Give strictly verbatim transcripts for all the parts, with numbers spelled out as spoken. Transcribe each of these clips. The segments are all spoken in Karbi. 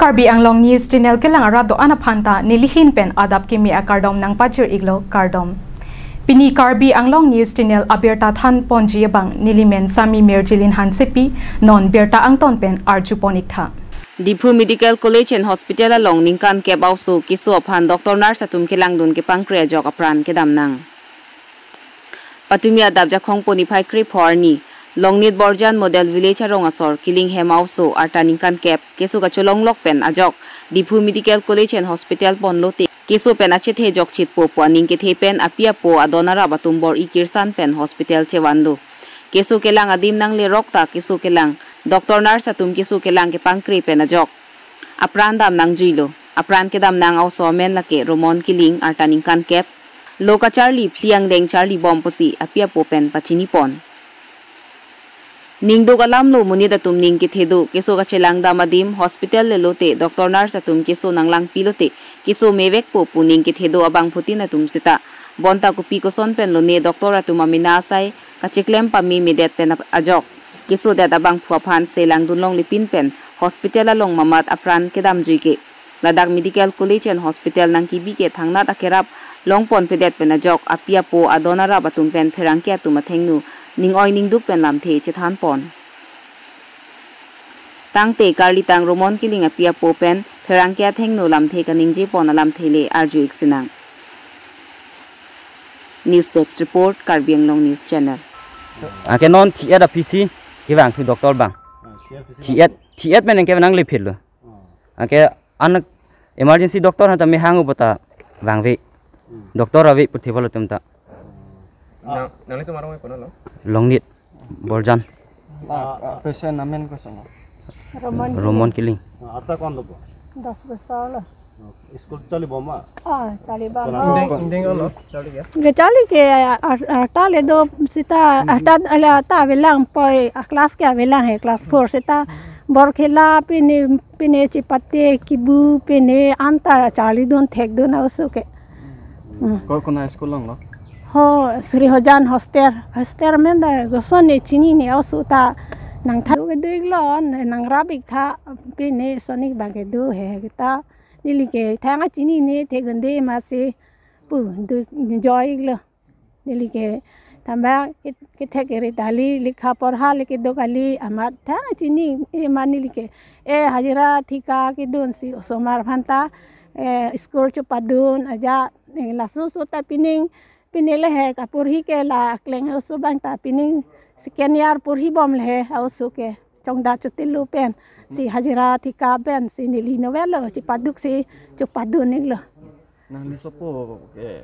Karbi Anglong News Channel kelang arat do-an aphan ta nelihin pen adap kimi akardom nangpajir-iklo, kardom. Pini Karbi Anglong News Channel abirta thanponji abang nelimen Sami Mirjilin Hansepi, non birta angton pen arjupon-iktha. Diphu Medical College and Hospital along ningkan kep a-oso keso aphan doctor nurse atum kelangdun kepangkre ajok apran kedam nang. Patumi adap Jakhong po niphai krepho arni, Longnit Borjan Model Village arong asor Kiling hem a-oso arta ningkan kep keso kacholonglok pen ajok Diphu Medical College and Hospital ponlote keso pen achethe jokchitpo pu aning kethe pen api apo adon arap atum bor-i kirsan pen hospital chevanlo. Keso kelang adim nanglerok ta keso kelang doctor nurse atum keso kelang kepangkre pen ajok apran dam nangjuilo. Apran kedam nang a-oso amen lake Romon Kiling, arta ningkan kep. Lo kacharli phli angdeng charlibom pusi api apo pen pachinipon. Ningduk alam lo, monit atum ning kethe do, keso kachelang dam adim hospital lelote doctor nurse atum keso nanglangpilote keso mevekpo pu ning kethe do abangphutin atum seta. Bonta kopi koson pen lone doctor atum amena asai kacheklem pame medet pen ap-, ajok kesodet abangphu aphan selangdun longlepin pen hospital along mamat apran kedamjui ke. Ladak Medical College and Hospital nangkebi ke thangnat akerap longponpedet pen ajok api apo adon arap atum pen pherangke atum athengno ning-oi ningduk pen lamthe chethanpon. Tangte karlitang Romon Kiling api apo pen pherangke athengno lamthe kaningjepon alamthe le arju-ik sinang. News Desk Report, Karbi Anglong News Channel. Anke non thiet a-P C kevang thu doctor bang. Ah, thiet P C thiet, thiet pen anke nanglephitlo. Oh. Anke an emergency doctor han ta mehang upo ta vangve. Hmm. Doctor ave puthi bol atum ta. Nang, nanglitum arong ko-an lo? Longnit Borjan. Ah, ah, patient amen kosonlo? Romon Romon Kiling. Ah, arta ko-an lo po? Dos bosor lo. Oh, school charlibom ma? Ah, charlibom. Ko-an lo? Ingdeng, ingdeng ko-an lo? Charli ke? Ke charli ke, ah, ah, arta le do seta, arta le arta avelang poi, ah, class ke avelang he, class four seta. Bor khela pine, pine chipate kibu pine anta charlidun thekdun a-oso ke. Hmm. Ko-an, ko-an a-school along lo? Ho, Sri Hojan Hostel. Hostel amen ta koson ne chinine, a-oso ta nangtha. Do kedo-iklo, nangrap-iktha, pine sonik bang kedo he kita. Neli ke thang a chinine, thegunde masi pu do joi-iklo. Neli ke thambak ke, kethek kere tali, likha porha le kedo kali, amat thang a chinine ma neli ke. E hajira thika kedunsi osomar aphan ta, e school chepadun ajat, e laso oso ta pining, pine le he kaporhi ke la akleng oso bang ta pining second year porhibom le he a-oso ke. Chongda chotilo pensi hajira thika pensi neli novelo chepaduksi chepadun-iklo. Nangli sopo ke, eh,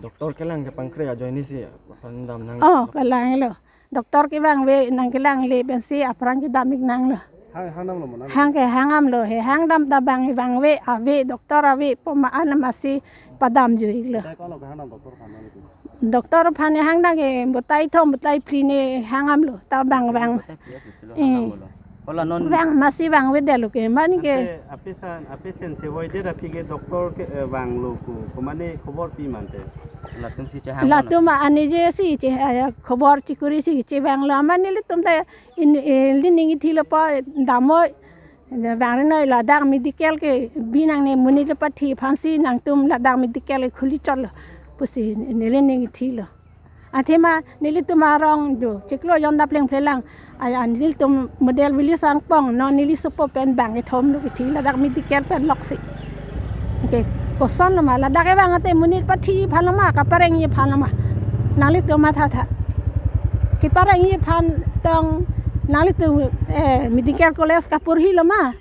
doctor kelang kepangkre ajoine si apran dam nang. Oh, kelanglo. Doctor kevangve nangkelang le pensi apran kedam-ik nanglo. Hang, hang damlo mo nang? Hang ke hang damlo he, hang dam ta bang vangve, ave, doctor ave pu ma-an masi padamjui-iklo. Batai ko-an lo hang dam doctor aphan nangli? Doctor aphan hang dam ke batai thom batai phli ne hang damlo, ta bang vang. Batai phli asilo hang damlo. Kola non vang masi vangvedetlo ke mane ke. Ante apesan, apesen chevoidet aphi ke doctor ke, eh, vanglo ko, ko mane khobor pi ma ante? Latum si chehang. Latum ma anije si che, eh, khobor chikuri si chevanglo, mane nelitum ta in, eh, lining ithilo po damnoi. Vangrinoi ladak medical kebi nangne, monit le pathi aphansi nangtum ladak medical khuli chotlo pusi neli ning ithilo. Athema nelitum arong do chiklo jon dapleng phelang. A, a, nelitum Model Village angpong, non neli sopo pen bang kethom lo kithi ladak medical pen loksi. Ke koson lo ma, ladak kevang ate monit pathi aphan lo ma, kaparengji aphan lo ma? Nanglitum mathatha. Keparengji aphan tong nanglitum, eh, medical college kaporhilo ma?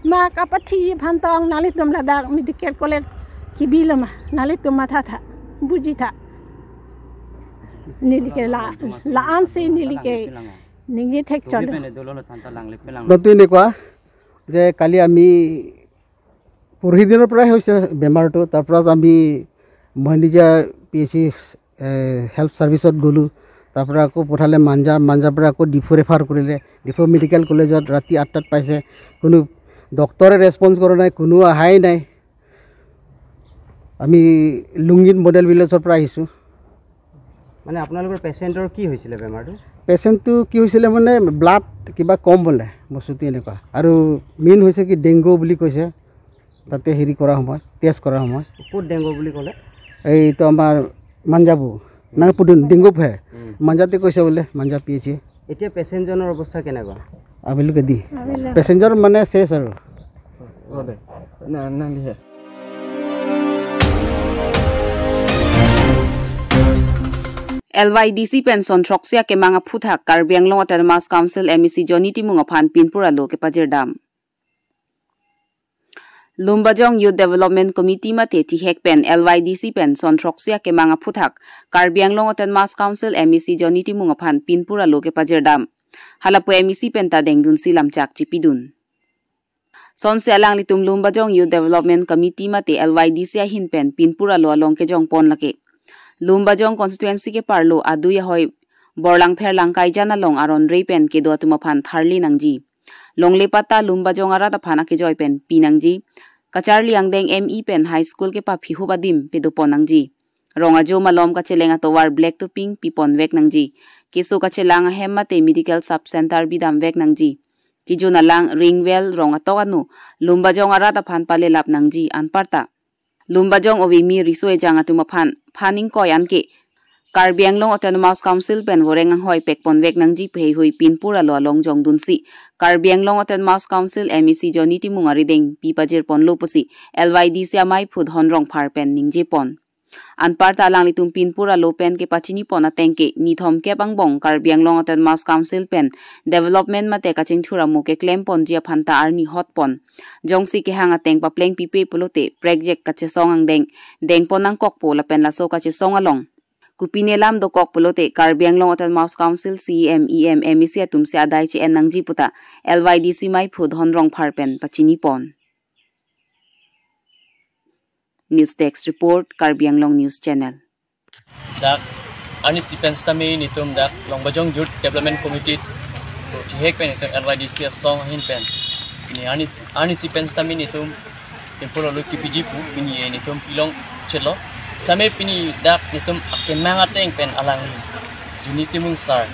Ma kapathiji aphan tong nanglitum ladak medical college kebilo ma? Nanglitum mathatha, bujitha. Neli ke la, la-ansi neli ke ningje thek chotlo. Notun ne koa je kali ami porhi dinor pora hoise bemar to, tar pora ami Mohenija P H C, eh, health service ot golu, tar pora ako pothale Manja, Manja pora ako Diphu refer korile, Diphu Medical College ot rati aattat paise, কোনো doctor এ response কৰা নাই, কোনো অহাই নাই। আমি লুংগিত মডেল ভিলেজৰ পৰা আহিছোঁ। মানে আপোনালোকৰ পেচেণ্টৰ কি হৈছিলে বেমাৰটো? পেচেণ্টটো কি হৈছিলে মানে, ব্লাড কিবা কম বোলে, বস্তুটো এনেকুৱা। আৰু মেইন হৈছে কি, ডেংগু বুলি কৈছে। তাতে হেৰি কৰা সময়, টেষ্ট কৰা সময়। ক'ত ডেংগু বুলি ক'লে? এইটো আমাৰ মাঞ্জাবু, নাঙ পুদুন, ডেংগু ফে। উম। মাঞ্জাতে কৈছে বোলে, মাঞ্জা পি এইচ চি। এতিয়া পেচেণ্টজনৰ অৱস্থা কেনেকুৱা? আবেলিকে দি। আবেলি। পেচেণ্টৰ মানে চেছ আৰু। L Y D C pen son throksi akemang aphuthak Karbi Anglong Autonomous Council M A C Johnny Timung aphan pinpur alo kepajirdam. Lumbajong Youth Development Committee mate T H E C pen L Y D C pen son throksi akemang aphuthak Karbi Anglong Autonomous Council M A C Johnny Timung aphan pinpur alo kepajirdam. Halapu M A C pen ta dengdunsi lamchak chipidun. Sonsi alanglitum Lumbajong Youth Development Committee mate L Y D C ahin pen pinpur alo along kejongpon lake. Lumbajong constituency keparlo adui ahoi Borlangpher Langkaijan along aron re pen kedo atum aphan tharli nangji. Longle patta Lumbajong arat aphan akejoi pen pi nangji. Kacharli angdeng M E pen high school kepaphihup adim pedopon nangji. Rong ajo malom kacheleng atovar black topping pipon vek nangji. Keso kachelang ahem mate medical sub center bidam vek nangji. Kijun alang ring well rong atok anu Lumbajong arat aphan palelap nangji anparta Lumbajong ove mi riso ejang atum aphan phan ingkoi anke Karbi Anglong Autonomous Council pen voreng anghoi pekpon vek nangji pu heihui pinpur alo along jongdunsi Karbi Anglong Autonomous Council M A C Johnny Timung arideng pipajirponlo pusi L Y D C amei phut Hon Rongphar pen ningjepon. Anparta alanglitum pinpur alo pen kepachinipon ateng ke nithom kep angbong Karbi Anglong Autonomous Council pen development mate kachingthur amo keklemponji aphan ta arni hotpon. Jongsi kehang ateng papleng pipe pulote prekjek kachesong angdeng dengpon nangkokpo lapen laso kachesong along kopine lam dokok pulote Karbi Anglong Autonomous Council C E M, E M, M A C atumsi adai che-en nangji puta L Y D C mei phut Hon Rongphar pen pachinipon. News Desk Report, Karbi Anglong News Channel. Dak arnisi pen sitame nitum dak Lumbajong Youth Development Committee T H E C pen nitum L Y D C asong ahin pen. Pini arnisi, arnisi pen sitame nitum pinpur alo kepiji pu pini nitum pilong chelo. Sitame pini dak nitum akemang ateng pen alangli Johnny Timung sir.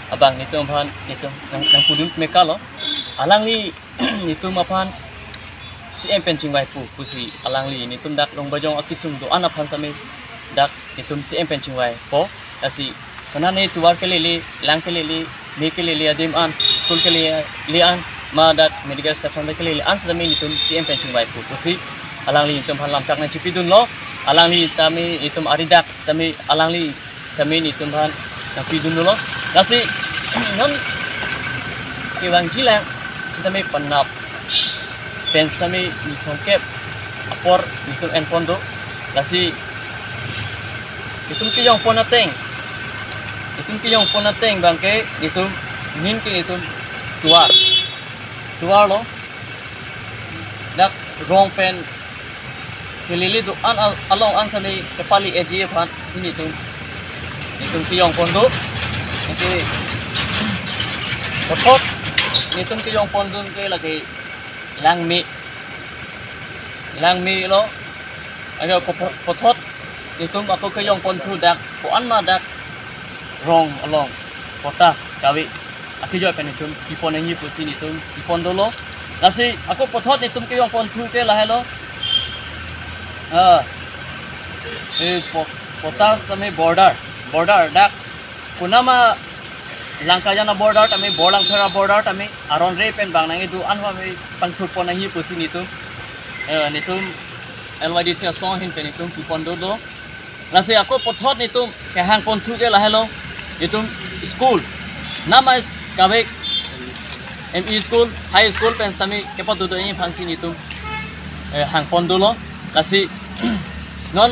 Abang nitum aphan nitum nang, nangpudun mekalo. Alangli nitum aphan C M pen chingvai pu pusi alangli nitum dak Lumbajong akesung do-an aphan sitame dak nitum C M pen chingvaipo. Lasi konane tovar kelele, lang kelele, me kelele adim an, school kelele an, ma dak medical section dak kelele an sitame nitum C M pen chingvai pu pusi alangli nitum aphan lamchak nangchipidunlo. Alangli tame nitum ari dak sitame alangli tame nitum aphan nangpidunlo. Lasi non kevangjilang sitame penap pen sitame nithom kep apor nitum enpon do. Lasi nitum kejongpon ateng, nitum kejongpon ateng abangke nitum nin ke nitum tovar, tovar lo. Dak rong pen kelele do-an al-, along an sitame kepali eji aphan si nitum, nitum kejongpon do. Anke puthot nitum kejongpondun ke lake langme, langme lo. Anke ko pu-, puthot nitum ako kejongponthu dak ko-an ma dak rong along patta kave akejoi pen nitum pipon nangji pusi nitum pipon dolo. Lasi ako puthot nitum kejongponthu ke lahelo. Ah, e po-, patta sitame border, border dak konama Langkaijan a-border tame, Borlangpher a-border tame aron re pen bang nangji do-an aphan pangthurpon nangji pusi nitum, eh, nitum L Y D C asong ahin pen nitum pipon dolo. Lasi ako puthot nitum kehangponthu ke lahelo, nitum school, nama is-, kave M E school, high school pen sitame kepado do-an aphansi nitum, eh, hangpon dolo. Lasi non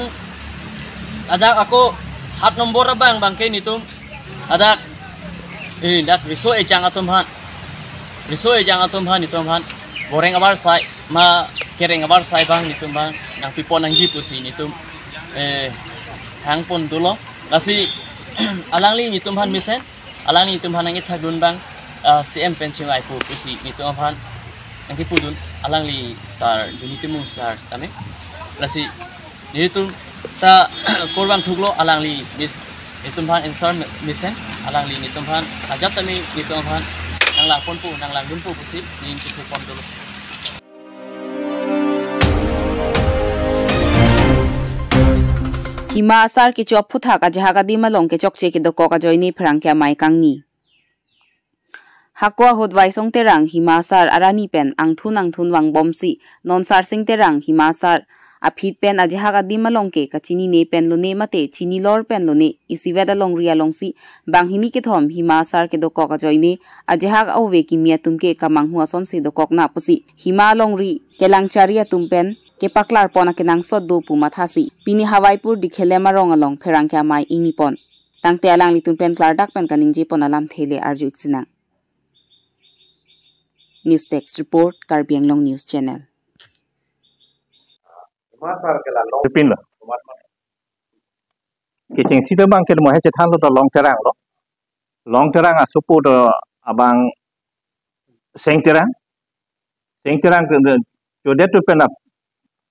adak ako hat nombor abang abangke nitum adak, eh, dak riso ejang atum aphan, riso ejang atum aphan nitum aphan boreng avarsai ma kereng avarsai abang nitum aphan nangpipon nangji pusi nitum, eh, hangpon dolo. Lasi alangli nitum aphan mesen, alangli nitum aphan nangkethakdun abang, ah, C M pen chingvai pu pusi nitum aphan nangkepudun alangli sir, Johnny Timung sir tame. Lasi nitum ta kurvangthuklo alangli ni-, nitum aphan answer me-, mesen. Alangli nelitum aphan, ajat tame nelitum aphan nanglang ponpo, nanglang dunpo pusi neli kethe pon dolo. Hima asar kecho aphuthak ajahak adim along kechokche kedokok ajoine pherangke amei kangni. Hako ahut Waisong Terang Hima asar arani pen angthun angthun vangbomsi, non Sarsing Terang Hima asar aphi pen ajahak adim along ke kachinine pen lone mate chinilor pen lone isivet alongri alongsi banghini kethom Hima asar kedokok ajoine ajahak ove kimi atum ke kamanghu asonsi dokok na pusi Hima alongri kelangchari atum pen kepaklar pon akenangsot do pu mathasi pini Hawaipur Dikhelem arong along pherangke amei ingni pon. Tangte alanglitum pen klardak pen kaningje pon alamthe le arju iksinang. News Desk Report, Karbi Anglong News Channel. Pipin lo. Kechengsi ta abang ke mo he chethan lo ta Long Terang lo. Long Terang asopo ta abang Seng Terang. Seng Terang ke chodet tu pen ap,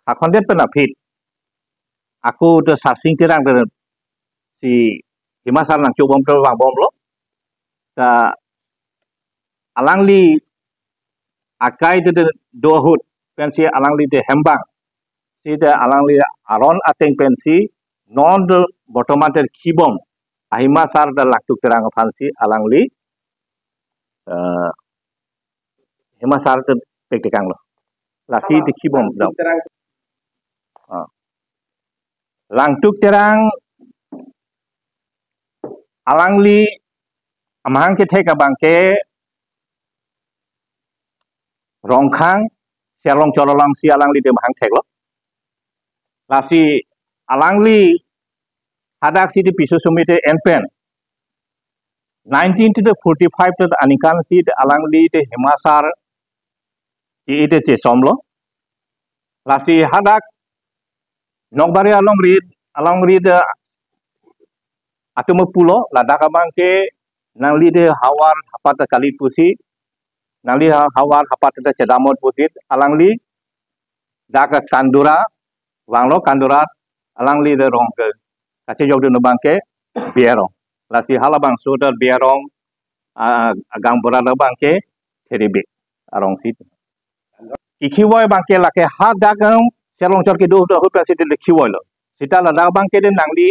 akhondet pen aphi. Ako ta Sarsing Terang ta si Hima asar nangchobom ta vangbom lo. Ta alangli akai ta do ahut pensi alangli ta hembang. Si ta alangli aron ateng pensi non ta bortoman ta khibom a Hima asar ta Langtuk Terang aphansi alangli, eh, Hima asar ta pektekang lo. Lasi ta khibom dam. Ah. Langtuk Terang alangli amahang kethek abang ke Rongkhang, Serlong Chorolong si alangli ta mahang thek lo. Lasi alangli hadak si ta piso sumite en pen nineteen forty-five ta aningkan si ta alangli ta Hima asar ke ite chesom lo. Lasi hadak Nokbari alongri, alongri ta atum pulo, ladak abang ke nangli ta havar hapat ta kali pusi, nangli ha-, havar hapat ta chedamot pusi, alangli dak Kandura, vanglo Kandura, alangli ta rong ke kachejok dun abang ke Biarong. Lasi halabangso ta Biarong, ah, agang bura abang ke Theribik arong si. Kikhivoilo abang ke lake hadak, em, Serlong Chor kedo ahut pensi ta kikhivoilo. Seta ladak abang ke ta nangli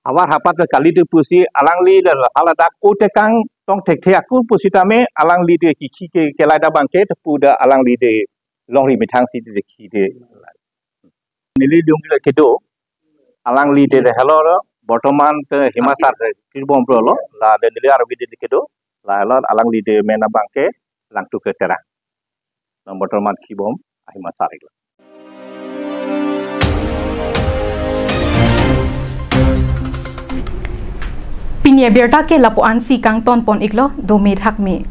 havar hapat ta kali ta pusi alangli ta haladak o tekang tong thekthe ako pusitame alangli ta kikhi ke kelai ta abang ke ta pu ta alangli ta longri methang si ta khi ta. Neli dungli kedo, alangli ta helo lo, bortoman ta Hima asar ta khibom lo, la ta neli arvi ta kedo, la helo alangli ta men abang ke Langtuk Terang. Non bortoman khibom a Hima asar lo. Pini abirta ke lapu-ansi kangton pon iklo, dome thakme.